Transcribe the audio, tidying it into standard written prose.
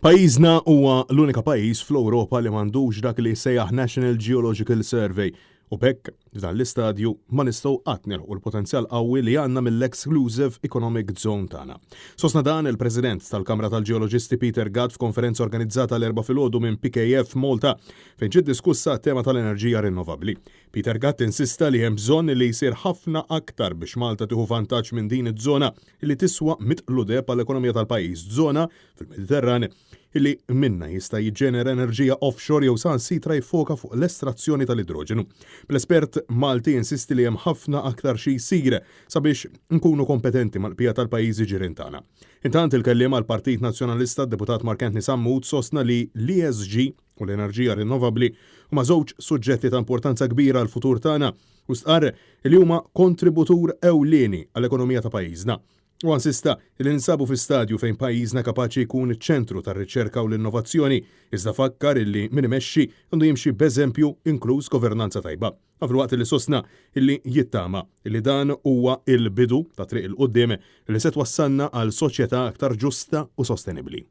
Pajjiżna huwa l-unika pajjiż fl-Ewropa li m'għandux dak li jissejjaħ National Geological Survey u b'hekk f'dan l-istadju ma nistgħu qatt nilħqu l-potenzjal qawwi li għandna mill-Exclusive Economic Zone tagħna. Sostna dan il-President tal-Kamra tal-Ġeoloġisti Peter Gatt f'konferenza organizzata l-Erbgħa filgħodu minn PKF Malta fejn ġiet diskussa t-tema tal-enerġija rinnovabbli. Peter Gatt insista li hemm bżonn li jsir ħafna aktar biex Malta tieħu vantaġġ minn din iż-żona li tiswa mitqlu deheb għall-ekonomija tal-pajjiż, żona fil-Mediterran li minnha jista' jiġġenera enerġija offshore jew saħansitra jiffoka fuq l-estrazzjoni tal-idroġenu. Bl-espert Malti jinsisti li hemm ħafna aktar xi jsir sabiex nkunu kompetenti mal-bqija tal-pajjiżi ġirien tagħna. Intant il-kelliem għall-Partit Nazzjonalista, d-Deputat Mark Anthony Sammut sostna li l-ESG u l-enerġija rinnovabbli huma żewġ suġġetti ta' importanza kbira għall-futur tagħna u stqarr li huma kontributur ewlieni għall-ekonomija ta' pajjiżna. Huwa insista li ninsabu fi stadju fejn pajjiżna kapaċi jkun iċ-ċentru tar-riċerka u l-innovazzjoni, iżda fakkar illi min imexxi għandu jimxi b'eżempju inkluż governanza tajba. Filwaqt li sostna illi jittama illi dan huwa l-bidu ta' triq 'il quddiem li se twassalna għal soċjetà aktar ġusta u sostenibbli.